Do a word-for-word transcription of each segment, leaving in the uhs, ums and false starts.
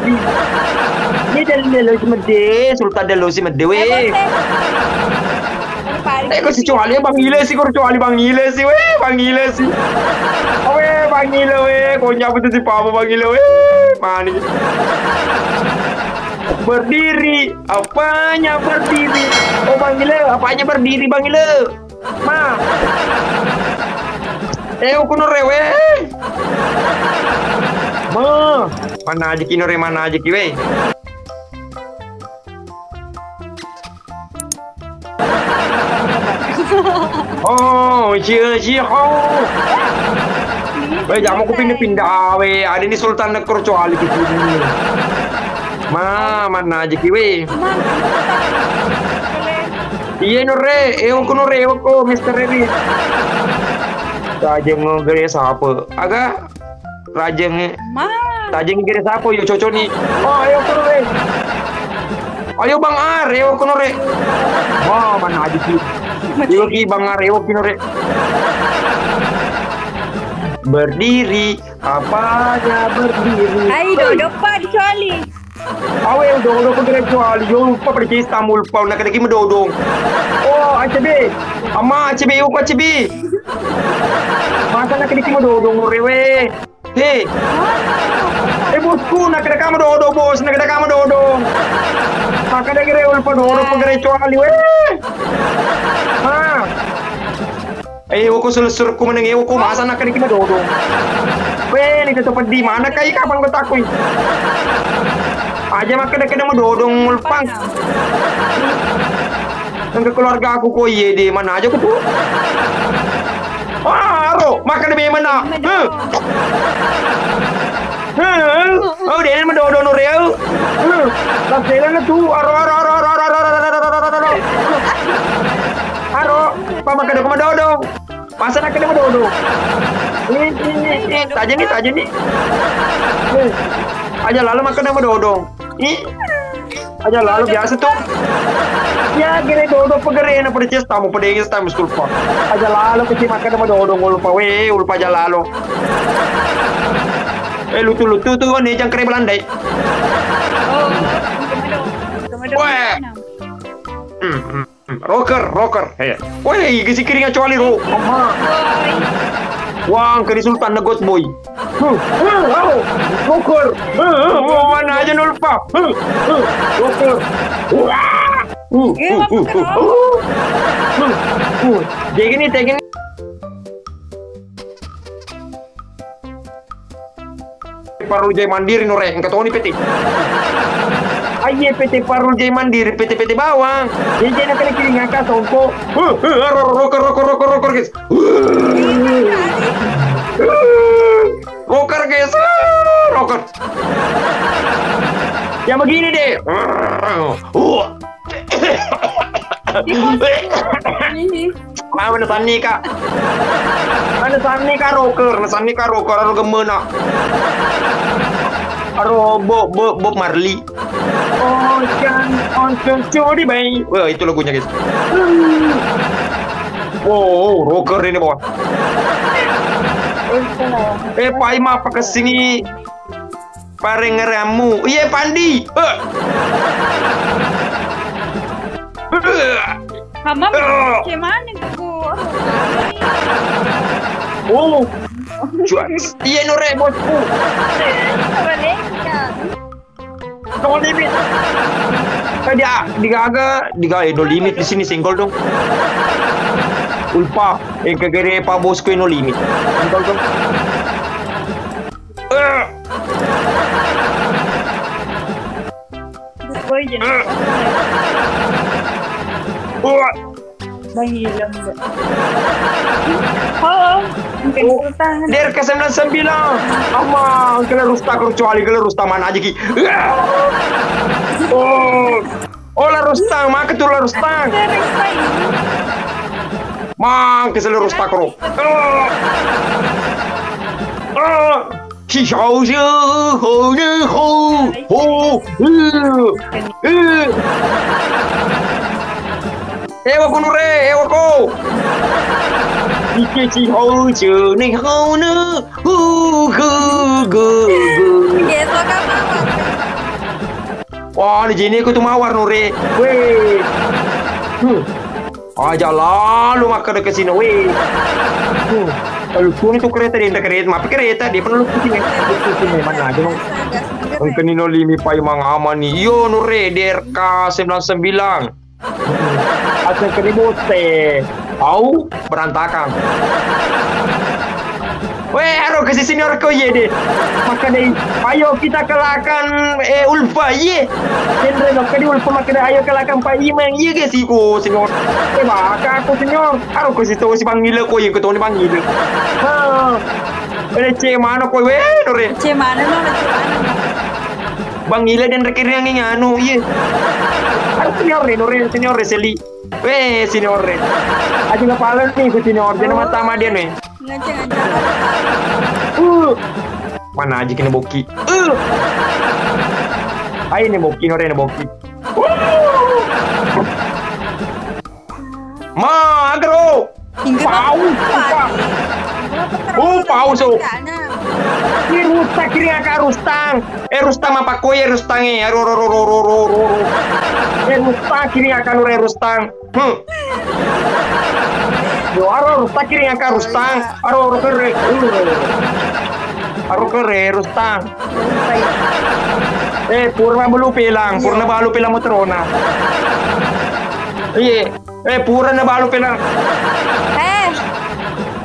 Iya, Dallalosi Medde, Sultan Dallalosi Medde, weh. Eh, bos, eh. Eh, ko si Coali, Bang Ile si, ko Coali Bang Ile si, weh, Bang Ile si. Oh, weh, Bang Ile, weh, konyol betul si Papa Bang Ile, weh, manis. Berdiri, apanya berdiri? Oh, Bang Ile, apanya berdiri, Bang Ile? Ma. Eh, uku nore, weh. Ma. Mana aja ki nore, mana aja ki, weh. Oh, cie, cie, oh. Weh, jamu ku pindah-pindah, weh. Ada ni Sultan Negor Coali di sini. Ma, mana aja ki, weh. Iya, nore, eh, uku nore, uku, Mister Revi. Tajeng gere sapa? Aga? Rajeng, eh. Ma. Tajeng gere sapa? Yo cocok ni. Oh, ayo, uku nore. Ayo, Bang Ar, ayo, uku nore. Wah, mana aja ki. Iyo ki, Bang Ar, ayo, uku nore. Berdiri, apanya berdiri? Ai, dodo pa dicuali. Awe, dodo pegere cuali, yo, lupa pada cesta mulpa, nak ada ki medodong. Oh, A C B. Ama A C B, yo, A C B. Masa nak ada ki medodong, rewe. He. Eh, bosku, nak ada kamu dodo, bos, nak ada kamu dodo. Maka ada kira lupa dodo pegere cuali, weh. Ha. Eh, woko selessurku meneng, eh, woko masa nak kena kena dodong. Weh, ni ketua peddi mana kai kapang kotakku. Aja makkeda-keda mau dodong mulpang. Engka keluarga aku ko iye de mana aja ku tu. Wah, aro, makan de mana? Huh. Huh. Oh, de mana dodong no reo. Huh. Tasela na tu, aro, aro, aro. Aro, pa makkeda ko madodong. Masa nakkeda madodong. Ni, ni, ni, ni. Tajeng ni, tajeng ni. Eh, aja lalo makkeda madodong. Ni. Aja lalo biasa tu. Ya, gere dodong pegerena pada ces tamu, pada ces tamu sulpa. Aja lalo kecil makkeda madodong, ulpa we, ulpa aja lalo. Eh, lutu-lutu tu, ni jangkrik Belandai. Oh, kemado. Kemado. Weh. Hmm, hmm. Hmm, rocker, rocker. He. Woi, gisi kiringa cuali ro. Amma. Wang keri Sultan negot boy. Huh, huh, au. Rocker. Huh, huh, mau mana aja nulpa. Huh, huh, rocker. Wah. Huh, eh, huh, huh, huh, huh. Huh, huh. Jadi ni, jadi ni. Parlo Jaya Mandiri no re, engka toni P T. Aiye P T Parlo Jaya Mandiri, P T-P T bawang. Jadi jadi kena kiri ngaka songko. Huh, huh, ro, ro, roker, roker, roker, roker, guys. Roker, guys. Roker. Yang begini deh. Wah. Di pos-, ih. Mana sanni ka? Mana sanni ka roker, mana sanni ka roker, aro gemena. Aro Bob, Bob, Bob Marley. Ojan, ojan, curi, bay. Wah, itu lagunya, guys. Wow, roker ini, bawang. Eh, pai ma pakessingi. Parengerammu. Iye, Pandi. Eh. Hamam, eh. Cemane ku. Oh. Cuak. Iye, no re, bosku. Boleh, ya. No limit. Tadi, ah, digaga, digaga, eh, no limit di sini, senggol dong. Ulpa, eh, kegere pa bosku, eh, no limit. Senggol dong. Eh. Boy, jadi. Eh. Wah. Bang Ilham, Mbak. Oh, mungkin. Oh, sultan. Der ke sembilan sembilan. Ama, kele rusta kecuali kele rusta mana aja ki. Oh. Oh, la rustang, maka tu la rustang. Mangke sele rustang kro. Oh. Oh. Chi shao zhe ho ne ho. Ho. Eh. Eh. Ewa ko nure, ewa ko. Ike chi ho zhe ne ho ne. Hu, hu, gu, gu. Geso ka mama. Wah, ni jini ku tu mawar, Nore. Weh. Huh. Aja lalu makkeda ke sini, weh. Huh. Lalu tuni tu kereta, denda kereta, mapi kereta, dia pernah lupa sini. Lupa sini, mana aja, no? Engkani no limi pai mangamani. Yo, Nore, D R K sembilan sembilan. Aseng kedi botte. Au, berantakan. Weh, aro ke si senior ko, iye deh. Makkedai, "Ayo kita kalahkan, eh, Ulfa, iye." Genre lo, kedi Ulfa makkeda, "Ayo kalahkan Pak Imang, iye ge siko, senior." Eh, baka aku, senior. Aro ke si to si Bang Ile ko, iye ke to ni Bang Ile. Ha. Eh, ce mana ko, weh, Nore. Ce mana no, ce mana no. Bang Ile dan rekeri yang anu, iye. Aro senior re, Nore, senior re, Seli. Weh, senior re. Aja kepala ni ku senior, jangan mata sama dia nih. Ngeceng aja. Uh. Mana aja kena boki. Uh. Ayo nih boki, Nore, nih boki. Uh. Magro. Hingga pau, sumpah. Oh, pau, so. Ini rusak kiri aka Rustang. Eh, Rustang apa koi, eh, Rustang, eh? Aro, ro, ro. Eh, Rustang kiri aka Nore, Rustang. Hmm. Yo, aro, Rustang kiri aka Rustang. Aro, aro kere. Aro kere, Rustang. Eh, pura belu pelang, pura balu pelang motorona. Iye. Eh, pura na balu pelang. Eh,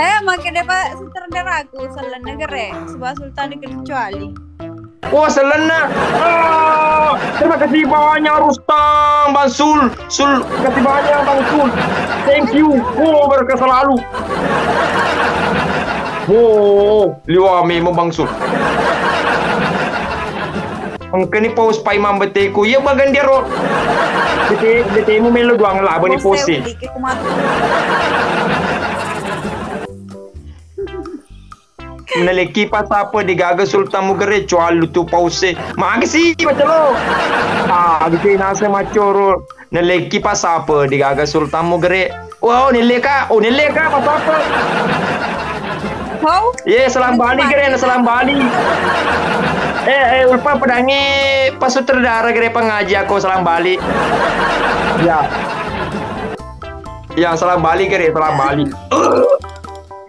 eh, makkeda Pak sutradaraku, sellenna gere, sebab Sultan kecuali. Oh, sellenna. Ah, terima kasih banyak, Rustang, Bang Sul. Sul, terima kasih banyak, Bang Sul. Thank you. Oh, berkah selalu. Oh, liwa memo, Bang Sul. Engkani paus pai mambeteku, iya bagan dia ro. Bete, betemu melo doang lah, bani pose. Naleki pas apa digaga Sultan Mugere, cualu tu pause. Magi sih, macelo. Ah, gitu nasa macoro. Naleki pas apa digaga Sultan Mugere. Wow, nelle ka. Oh, nelle ka, apa-apa. Wow. Ye, salam bali, Gere, salam bali. Eh, eh, Ulfa, pedangi pas sutradara, Gere, pengaji aku salam bali. Ya. Ya, salam bali, Gere, salam bali.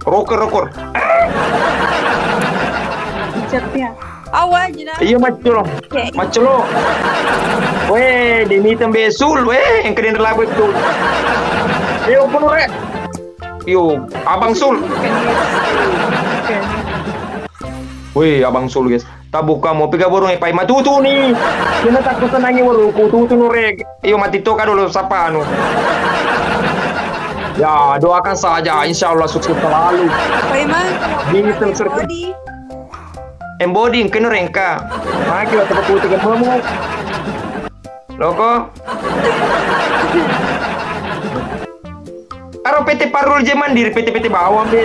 Roker, roker. Ucapnya. Awa, jina. Iya, macelo. Oke. Macelo. Weh, demi tembe Sul, weh, yang keren lagu itu. Yo, kono re. Yo, Abang Sul. Oke. Weh, Abang Sul, guys. Tabuka mau pega borong, eh, pai matutu ni. Kena takut senangi waru, ku tutu no re. Iyo, mati toka dulu, sapa anu. Ya, doakan saja, insya Allah sukses selalu. Pai mang, kamu di terserah. Embody, engka no rengka. Maki lo tempat putih kamu. Loko. Aro P T Parul je Mandiri, P T-P T bawang, be.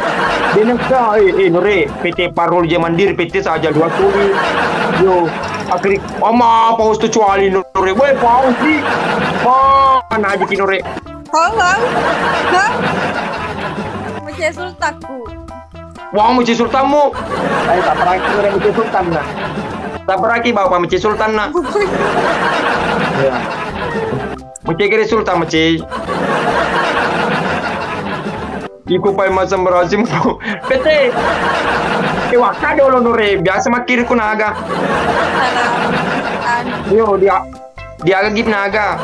Denekka, eh, eh, Nore, P T Parul je Mandiri, P T saja dua tuli. Yo, akhiri, ama, paus tu cuali, Nore. Weh, paus di. Ma, mana aja ki, Nore. Halo. Hah? Mece Sultanku. Wah, mece Sultanmu. Ayo, tak pernah kita mece Sultan, nah. Tak pernah ki bawa mece Sultan, nah. Ya. Mece kere Sultan, mece. Iko pai masam berhasil. P T. Eh, waka dolo, Nore. Biasa makiri ku naga. Salam. Anu. Yo, dia. Dia lagi naga.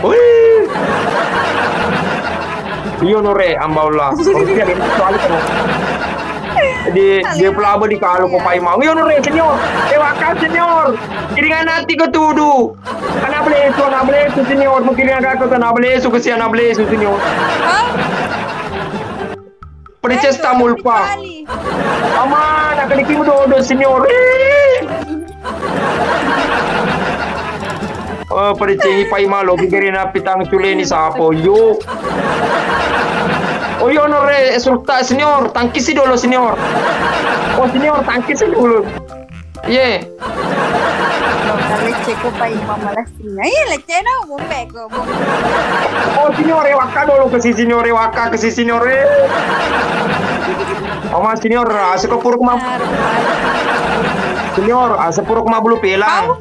Wih. Iyo, Nore, ambaullah. Manusia dia kecuali kamu. Di, dia pelaba di kalu ko pai mau. Iyo, Nore, senior. Eh, waka, senior. Kiringan hati ko tudu. Anak belesu, anak belesu, senior. Mungkin yang kakak anak belesu, kesian anak belesu, senior. Hah? Pada cesta mulpa. Aman, akan dikirim dodo, senior. Eh. Oh, pada cengi pai malo, bigere na pitang culeni sapo, yo. Oh, yo, Nore, Sultan, senior, tangkisi dulu, senior. Oh, senior, tangkisi dulu. Ye. Kalau ceko pai mama lasingnya. Iya, lecena, bombe ko, bombe. Oh, senior, eh, waka dulu ke si senior, eh, waka ke si senior, eh. Oma senior, asik ko puruk mam. Senior, asa pura ko mabbulu pelang.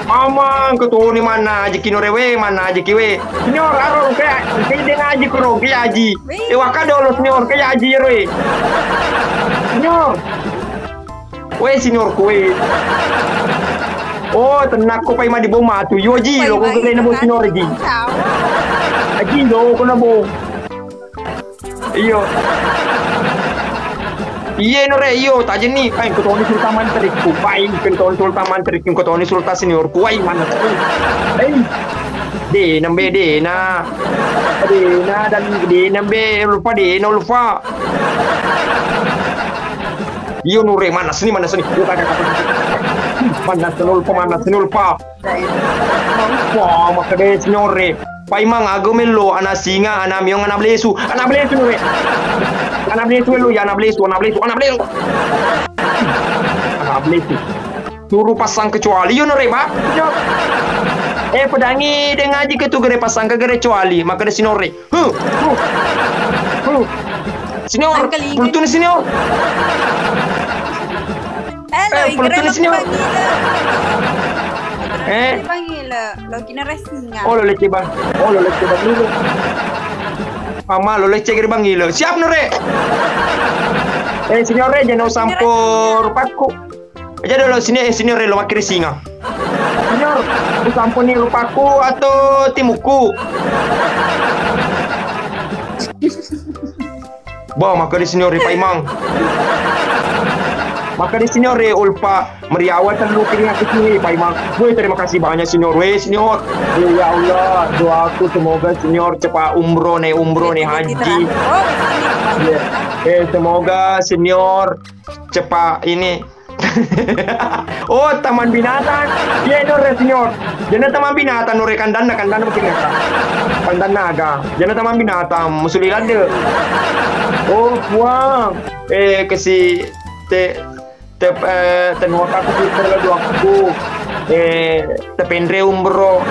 Amang, ketoni mana aja kino rewe, mana aja kiwe. Senior, aro ke, ke de ngaji kuro, ke aji. E waka dolo senior, ke aji ro e. Senior. We senior ku we. Oh, tenakko pai madi bau matu. Yo ji, lo ko gede na bo senior ji. Aji lo ko na bo. Iyo. Iye no re, iyo, tajeng ni, paing kutoni sultan mantrikku, paing kutoni sultan mantrikku, kutoni sultan seniorku, wai mana tadi. Hei. De nambe de na. De na dan de nambe lupa de na lupa. Iyo nure mana seni mana seni. Mana seni lupa mana seni lupa. Wah, makkeda senior e. Paimang aga mello, ana singa, ana meong, ana blesu. Ana blesu, we. Ana blesu, lo, ya, ana blesu, ana blesu, ana blesu. Ana blesu. Turu pasang kecuali, yo, nore, ba. Eh, pedangi, de ngaji ke tu gere pasang ke gere kecuali. Makkeda senior e. Huh, huh, huh. Senior, pulutuni senior. Eh, lo, eh, pulutuni senior. Eh? Bang Ila, lo kina resinga. Oh, lo lecce bang. Oh, lo lecce bang Ila. Mama, lo lecce gere bang Ila. Siap nore. Eh, senior e, jangan usah sampur pakku. Aja dulu sini, eh, senior e lo makkiri singa. Senior, usampuni rupaku atau timuku? Bah, makkeda senior e, Paimang. Makkeda senior e, ulpa meriawa tellu kiri aku sini, Paimang. Woi, terima kasih banyak senior. Weh, senior. Eh, ya Allah, doaku semoga senior cepat umroh nih, umroh nih, haji. Iya. Eh, semoga senior cepat ini. Oh, taman binatang. Iya, itu re, senior. Jana taman binatang, nore kandanna, kandanna mungkin ya. Kandanna aga. Jana taman binatang, musuli ladde. Oh, puang. Eh, kesi te, te, eh, tenuaka aku Twitter lagi aku. Eh, tepenre umroh.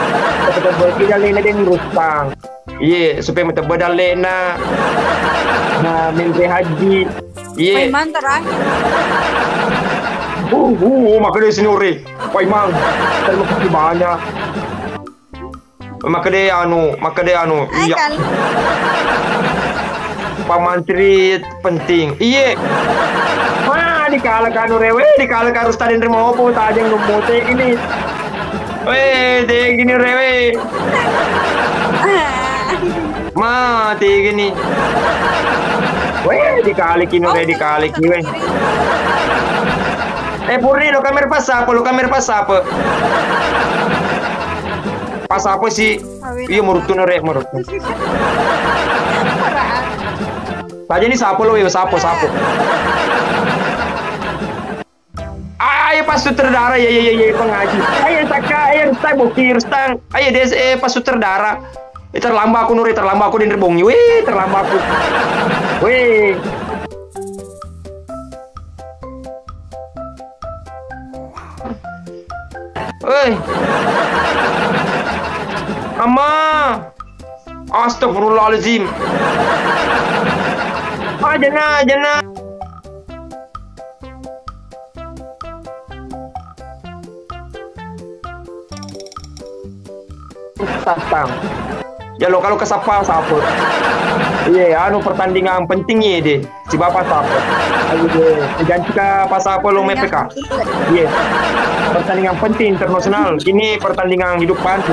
Tetep berarti dia lainnya deng rustang. Iye, supaya matebba dalle'na. Nah, menre haji. Iye. Paimang terakhir. Uh, uh, uh, makkeda senior e. Paimang. Terima kasih banyak. Makkeda anu, makkeda anu. Iya. Pak Mantri penting. Iye. Wah, dikala kanu rewe, dikala karus tadi nerima opo, tajeng ngemote ini. Weh, tegini rewe. Ma, tegini. Weh, dikali kino re, dikali kiwe. Eh, purri lo kamera pas apa? Lo kamera pas apa? Pas apa sih? Iya, merutu nore, merutu. Tadi ini siapa lo, ya, siapa, siapa? Ayo pas sutradara, ya, ya, ya, ya, pengaji. Ayo saka, ayo Rustang, boki Rustang. Ayo des, eh, pas sutradara. Eh, terlambat aku nuri, terlambat aku di bongi. Wih, terlambat aku. Wih. Woi. Ama. Astagfirullahaladzim. Ah, jena, jena. Tantang. Ya lo, kalau ke sapa, sapa? Iya, anu pertandingan penting ya deh. Si bapak sapa? Ayo deh. Ganti ke pas apa lo M P K? Iya. Pertandingan penting internasional. Ini pertandingan hidup pantu.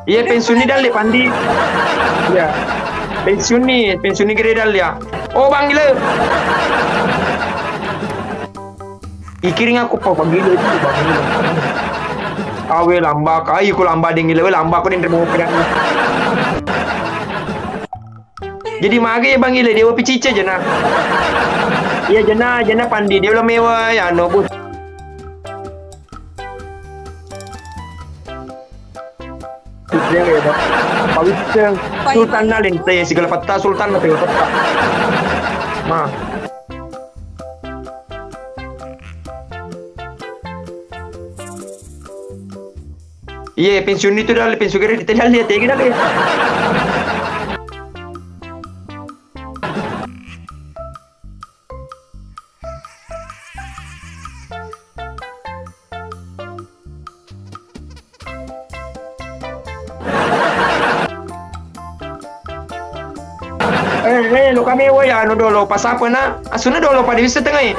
Iya, pensiun ni dalle, Pandi. Iya. Pensiun ni, pensiun ni gede dalle ya. Oh, Bang, gila. Ikiring aku pa pagilo itu, Bang, gilo. Awe lamba, kai ku lamba deng gila, we lamba ku deng remo kira. Jadi mage ya, Bang, gila, dia wapi cica jena. Iya, jena, jena Pandi, dia ulah mewa ya, no, bos. Dia ya, Bang. Pawitteng. Sultanna lente, sigala petta sultanna tega petta. Ma. Iye, pensiun itu dah, pensiun kira di tenda lihat ya, kita lihat. Eh, eh, lo kami woi, anu dolo, pasapa na? Asuna dolo pada bisa tengai.